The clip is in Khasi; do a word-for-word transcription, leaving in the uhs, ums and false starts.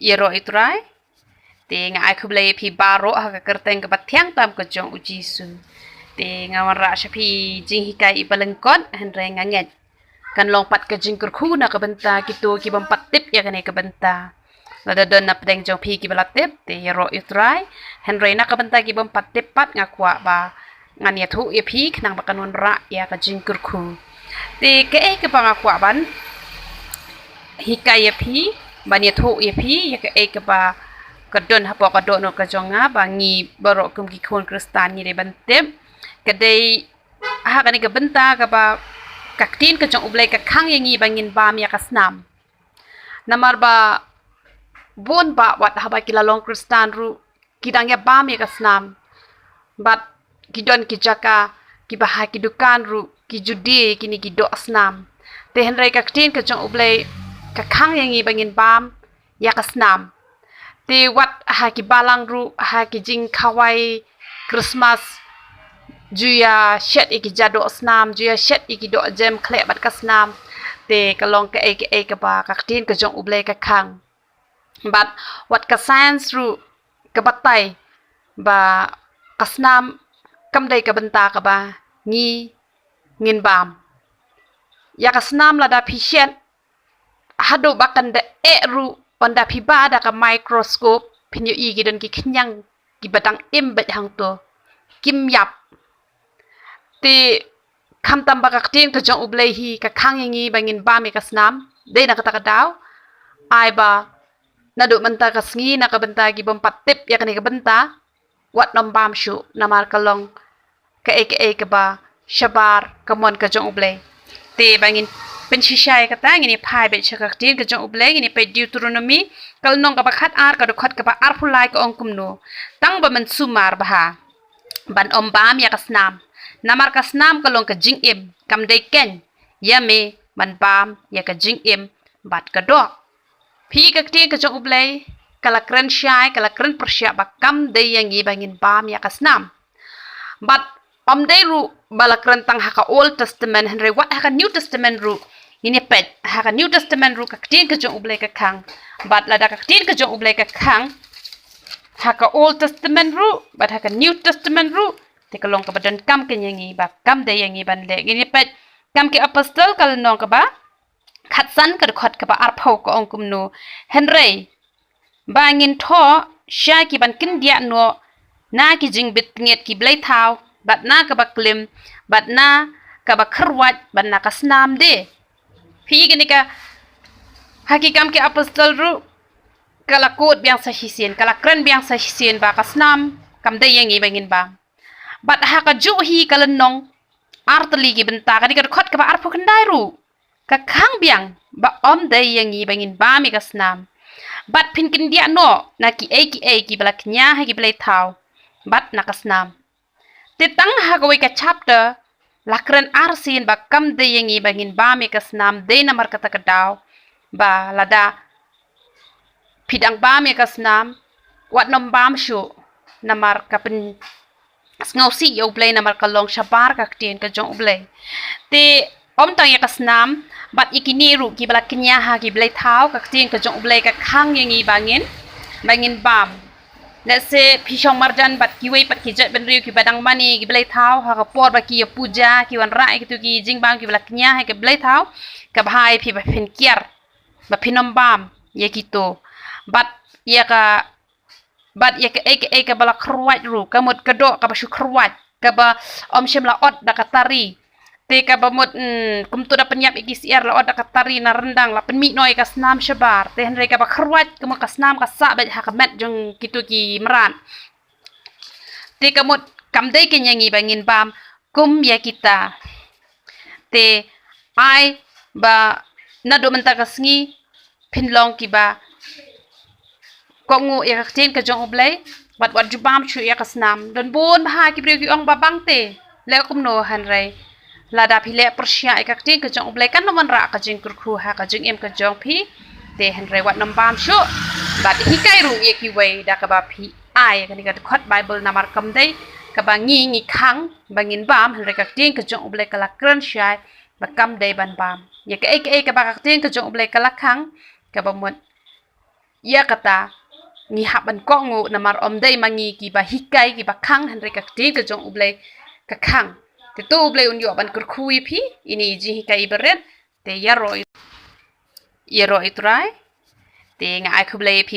Ïaroh ïa u Trai. Te nga ai khublei ïa phi baroh ha ka kyrteng kaba thiang tam ka jong u Jisu. Te nga wanrah sha phi jinghikai i ba lyngkot, hynrei nga ngeit kan long pat ka jingkyrkhu na ka bynta kito ki bym pat tip ïa kane ka bynta. Lada don na pdeng jong phi ki ba la tip, te ïaroh ïa u Trai. Hynrei na ka bynta ki bym pat tip pat, nga kwah ba ngan ïathuh ïa phi khnang ba kan wanrah ïa ka jingkyrkhu. Te kaei kaba nga kwah ban hikai ïa phi, ban ïathuh ïa phi ïa kaei kaba ka don hapoh ka dohnud ka jong nga, ba ngi baroh kum ki khun Khristan ngi dei ban tip. Ka dei ha kane ka bynta kaba ka ktien ka jong U Blei ka khang ïa ngi ba ngin bam ïa ka snam. Namar ba bun bah wat haba ki la long Khristan ruh ki dang ïa bam ïa ka snam. Bad ki don ki jaka kiba ha ki dukan ruh ki ju die ïa kine ki doh snam. Te hynrei ka ktien ka jong U Blei ka khang ïa ngi ba ngin bam ïa ka snam. Te wat ha ki balang ruh, ha ki jingkhawai Christmas, ju ïa shet ïa ki jadoh snam, ju ïa shet ïa ki doh jem khleh bad ka snam. Te ka long kaei kaei kaba ka ktien ka jong U Blei ka khang. Bad wat ka science ruh ka batai ba ka snam kam dei ka bynta kaba ngi ngin bam. Ïa ka snam lada phi shet, haduh ba kan da eh ruh, ynda phi ba da ka microscope, phin ïohi ki don ki khñiang kiba dang im beit hangto, kim ïap. Te khamtam ba ka ktien ka jong U Blei hi ka khang ïa ngi ba ngin bam ïa ka snam, dei na kata ka daw ai ba naduh mynta ka sngi, na ka bynta ki bym pat tip ïa kane ka bynta, wat nym bam shuh, namar ka long kaei kaei kaba shabar ka mon ka jong U Blei. Te ba ngin pynshisha ïa kata, ngin ïa phai beit sha ka ktien ka jong U Blei, ngin ïa peit Deuteronomy ka lynnong kaba khatar, ka dkhot kaba arphew lai, ka ong kumno: Tang ba men sumar bha ban ym bam ïa ka snam, namar ka snam ka long ka jingim, kam dei keiñ ïa me ban bam ïa ka jingim bad ka doh. Phi, ka ktien ka jong U Blei ka la kren shai, ka la kren pyrshah ba kam dei ïa ngi ba ngin bam ïa ka snam. Bad ym dei ruh ba la kren tang ha ka Old Testament, hynrei wat ha ka New Testament ruh ngin ïa peit. Ha ka New Testament ruh ka ktien ka jong U Blei ka khang. Bad lada ka ktien ka jong U Blei ka khang ha ka Old Testament ruh bad ha ka New Testament ruh, te ka long kaba donkam keiñ ïa ngi ba kam dei ïa ngi ban leh. Ngin ïa peit Kam ki Apostol ka lynnong kaba khatsan, ka dkhot kaba arphew, ka ong kumno: Hynrei ba ngin thoh sha ki ban kyndiah noh na ki jingbit tngiat ki blei thaw, bad na kaba klim, bad na kaba kyrwat, bad na ka snam de. Phi, kane ka ha ki Kam ki Apostol ruh ka la kut biang sa shisien, ka la kren biang sa shisien ba ka snam kam dei ïa ngi ba ngin bam. Bad ha kajuh hi ka lynnong artylli ki bynta, kane ka dkhot kaba arphew khyndai ruh ka khang biang ba ym dei ïa ngi ba ngin bam ïa ka snam. Bad phin kyndiah noh na kiei kiei kiba la kñia ha ki blei thaw bad na ka snam. Te tang ha kawei ka chapter la kren arsien ba kam dei ïa ngi ba ngin bam ïa ka snam, dei namar kata ka daw ba lada phi dang bam ïa ka snam, wat nym bam shuh, namar ka pynsngewsih ïa U Blei, namar ka long shabar ka ktien ka jong U Blei. Te ym tang ïa ka snam, bad ïa kine ruh kiba la kñia ha ki blei thaw, ka ktien ka jong U Blei ka khang ïa ngi ba ngin, ba ngin bam. Lehse phi shong marjan bad kiwei pat ki jaitbynriew kiba dang mane ki blei thaw, ha ka por ba ki ïa puja, ki wanrah ïa kito ki jingbam kiba la kñia ha ki blei thaw, ka bha ïa phi ba phin kiar ba phin nym bam ïa kito. Bad ïa ka, bad ïa kaei kaei kaba la kyrwat ruh, ka mut ka doh kaba shu kyrwat, kaba ym shym la ot da ka tari. Te kaba mut, mm, kumto da pynïap ïa ki syiar, la ot da ka tari na ryndang, la pynmih noh ïa ka snam shabar. Te hynrei kaba kyrwat, ka mut ka snam ka sah beit ha ka met jong kito ki mrad. Te ka mut kam dei keiñ ïa ngi ba ngin bam kum ïa kita. Te ai ba naduh mynta ka sngi phin long kiba kohnguh ïa ka ktien ka jong U Blei, bad wat ju bam shuh ïa ka snam. Don bun bha ki briew ki ong ba bang te, leh kumno, hynrei lada phi leh pyrshah ïa ka ktien ka jong U Blei, kan nym wanrah ka jingkyrkhu ha ka jingim ka jong phi. Te hynrei wat nym bam shuh, bad hikai ruh ïa kiwei da kaba phi ai ïa kane ka dkhot Baibl, namar kam dei kaba ngi ngi khang ba ngin bam, hynrei ka ktien ka jong U Blei ka la kren shai ba kam dei ban bam. Ïa kaei kaei kaba ka ktien ka jong U Blei ka la khang, kaba mut Ïa kata ngi hap ban kohnguh namar ym dei ma ngi kiba hikai kiba khang, hynrei ka ktien ka jong U Blei ka khang. Te to U Blei un ïoh ban kyrkhu ïa phi, ine i jinghikai iba rit. Te ïaroh, ïaroh ïa U Trai. Te nga ai khublei ïa phi